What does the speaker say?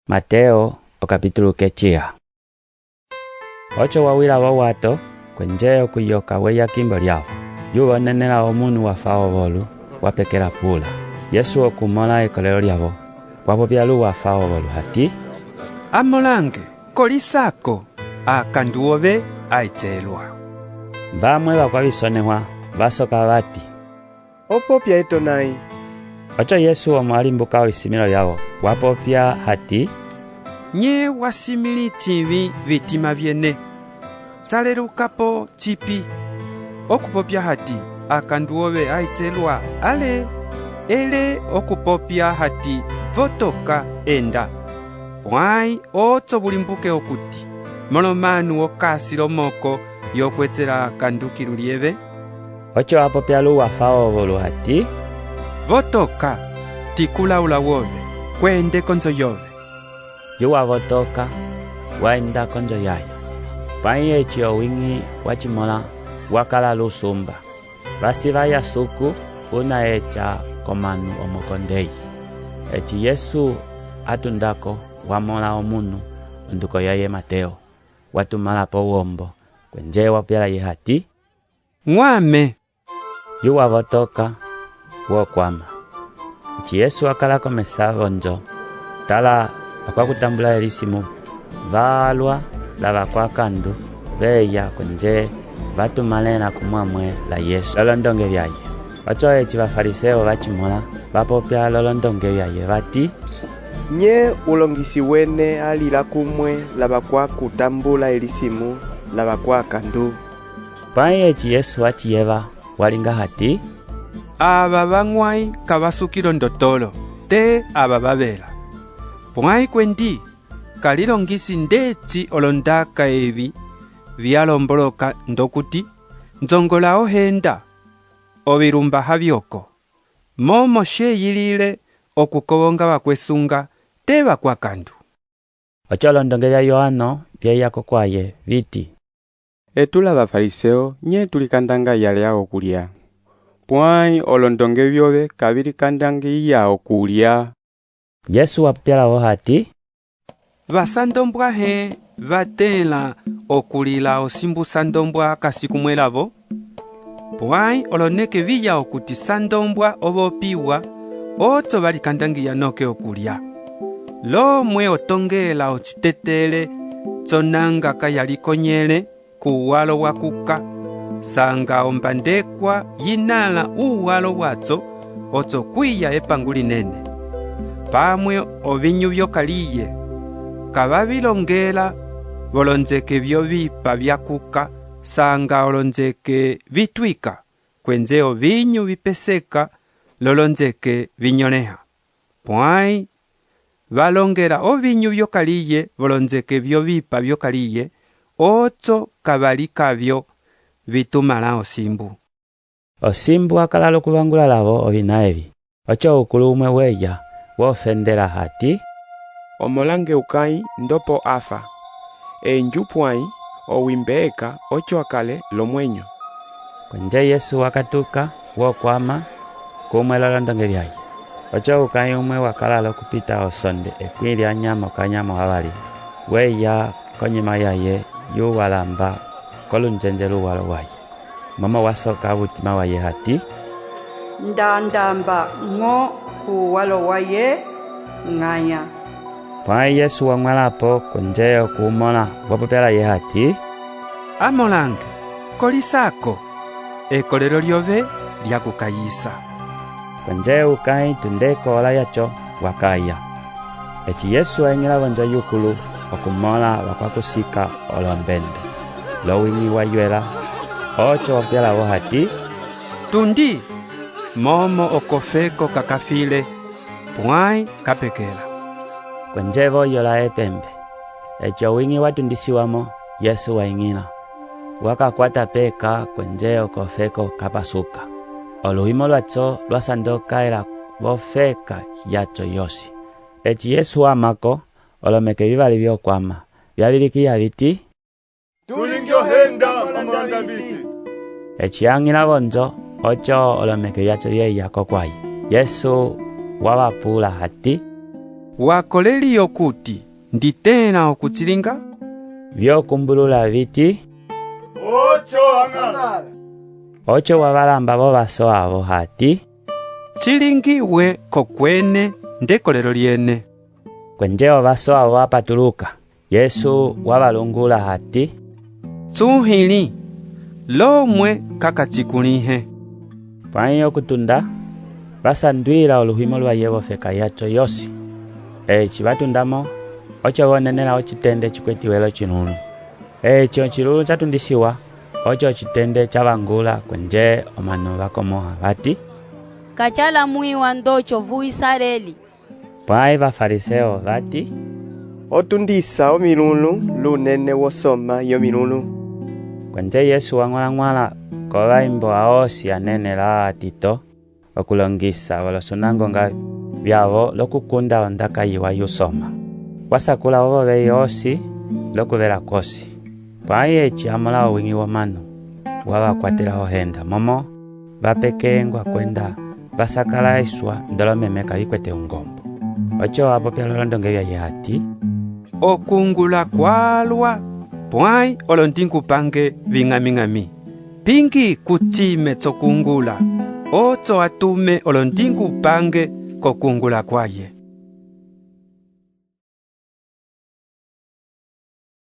Mateo okapitulu keciya. Oco wa wila vowato, kuenje oku yoka weya kimbo liavo. Yu vo nenela omunu wa fa ovolu, wa pekela pula. Yesu oku mola ekolelo liavo, wa popia lu wa fa ovolu hati, Amõlange, kolisako, akandu ove a ecelua. Vamue vakuavisonehua va soka vati, O popia etonãi. Oco Yesu omo a limbuka ovisimĩlo viavo, wa popia hati, Nye wa simĩli cĩvi vitima viene? Ca lelukapo cipi, oku popia hati, Akandu ove a ecelua, ale, ele oku popia hati, Votoka, enda? Puãi oco vu limbuke okuti, Mõlomanu o kasi lomoko yoku ecela akandu kilu lieve. Oco a popia lu wa fa ovolu hati, Votoka, tikula ula wove, kuende konjo yove. Yu wa votoka, wa enda konjo yaye. Puãi eci owiñi wa ci mõla, wa kala lusumba. Va sivaya Suku una eca komanu omoko ndeyi. Eci Yesu a tundako, wa mõla omunu, onduko yaye Mateo, wa tumãla powombo, kuenje wa popia laye hati, Ñuame. Yu wa votoka, wo kuama. Eci Yesu a kala komesa vonjo, tala, vakuakutambula elisimu valua la vakuakandu veya kuenje va tumãlela kumuamue la Yesu lolondonge viaye. Oco eci va Fariseo va ci mõla, va popia lolondonge viaye vati, Nye ulongisi wene a lila kumue la vakuakutambula elisimu la vakuakandu? Puãi eci Yesu a ci yeva, wa linga hati, Ava vañuãi ka va sukila ondotolo, te ava va vela. Puãi kuendi, ka lilongisi ndeci olondaka evi via lomboloka ndokuti, Njongola ohenda, ovilumba havioko. Momo sieyilile oku kovonga vakuesunga, te vakuakandu. Oco olondonge via Yoano vieya kokuaye, viti, Etu la va Fariseo nye tu likandangaiyalia okulia? Puãi olondonge viove ka vi likandangiya okulia. Yesu wa popia lavo hati, Va sandombua hẽ va tẽla oku lila osimbu sandombua a kasi kumue lavo? Puãi oloneke viya okuti sandombua o vopiwa, oco va likandangiya noke okulia. Lomue o tongela ocitetele conanga ka ya likonyele kuwalo wa kuka, sanga ombandekua yi nãla uwalo waco oco kuiya epangu linene. Pamue ovinyu viokaliye ka va vi longela volonjeke viovipa via kuka, sanga olonjeke vi tuika, kuenje ovinyu vi peseka lolonjeke vi nyõleha. Puãi va longela ovinyu viokaliye volonjeke viovipa viokaliye, oco kavali kavio vi tumãla osimbu. Osimbu a kala loku vangula lavo ovina evi, oco ukulu umue weya, wo fendela hati, Omõlange ukãi ndopo a fa. Enju puãi o wimbe eka oco a kale lomuenyo. Kuenje Yesu wa katuka, wo kuama kumue lolondonge viaye. Oco ukãi umue wa kala loku pita osonde ekuĩ lianyamo kanyamo avali, weya konyima yaye yu wa lamba kolunjenje luwalo waye. Momo wa soka vutima waye hati, Nda ndamba ño kuwalo waye, ñaya. Puãi Yesu wa ñualapo kuenje oku u mõla wa popia laye hati, Amõlange, kolisako, ekolelo liove lia ku kayisa. Kuenje ukãi tunde kowola yaco wa kaya. Eci Yesu a iñila vonjo yukulu oku mõla vakuakusika olombendo lowiñi wa yuela, oco wa popia lavo hati, Tundi, momo okofeko ka ka file, puãi ka pekela. Kuenje vo yola epembe. Eci owiñi wa tundisiwamo, Yesu wa iñila, wa ka kuata peka kuenje okofeko ka pasuka. Oluhimo luaco lua sandokaila vofeka yaco yosi. Eci Yesu amako, olomeke vivali vio kuama, via vilikiya viti, Tu lingi ohenda, Mõla Daviti. Eci a iñila vonjo, oco olomeke viaco vieya kokuaye. Yesu wa va pula hati, Wa koleli okuti ndi tẽla oku ci linga? Vio kumbulula viti, Oco a Ñala. Oco wa va lamba vovaso avo hati, Ci lingiwe kokuene ndekolelo liene. Kuenje ovaso avo a patuluka. Yesu wa va lungula hati, Tsuhĩli, lomue ka ka ci kũlĩhe. Puãi oku tunda, va sanduila oluhimo luaye vofeka yaco yosi. Eci va tundamo, oco vo nenela ocitende ci kuetiwe locilũlu. Eci ocilũlu ca tundisiwa, oco ocitende ca vangula kuenje omanu va komõha vati, Ka ca la muiwa ndoco vu Isareli. Puãi va Fariseo vati, O tundisa omilũlu lunene wosoma yomilũlu. Kuenje Yesu wa ñuala ñuala kovaimbo a osi anene la atito oku longisa volosunangonga viavo loku kunda ondaka yiwa yusoma. Wa sakula ovovei osi loku vela kuosi. Puãi eci a mola owiñi womanu, wa va kuatela ohenda, momo va pekengua kuenda va sakalaisua ndolomeme ka vi kuete ungombo. Oco wa popia lolondonge viaye hati, Okungula kualua, puãi olondingupange viñamiñami. Pingi ku cime cokungula, oco a tume olondingupange kokungula kuaye.